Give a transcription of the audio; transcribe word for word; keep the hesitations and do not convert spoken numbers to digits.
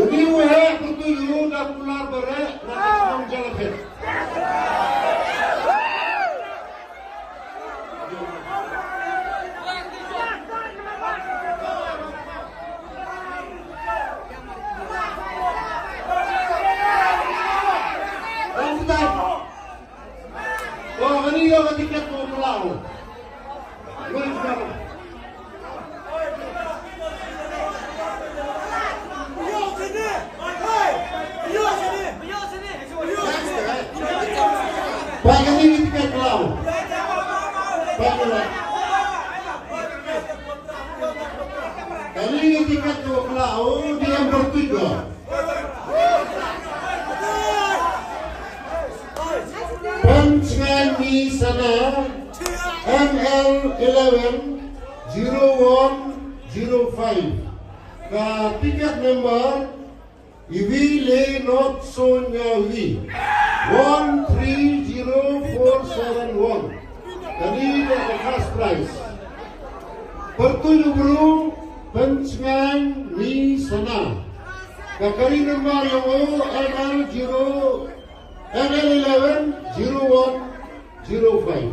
Uni u heh pyrtuit u da kular bareh na ka shnong Jalaphet. Tang sdang. To, kani ïoh ka tiket ko Palau. Wei sdang. Peit kani ka tiket Palau. Peit kani. Kani ka tiket ko Palau, dei em pyrtuit ko. Pynshngaiñ Ni Sana, M L eleven zero one zero five. Ka ticket number iwi le not sonya wi one three zero four seven one. Kani ka first prize. Pyrtuit u bru Pynshngaiñ Ni Sana. Ka kari number ïong u M L zero, M L eleven zero one zero five.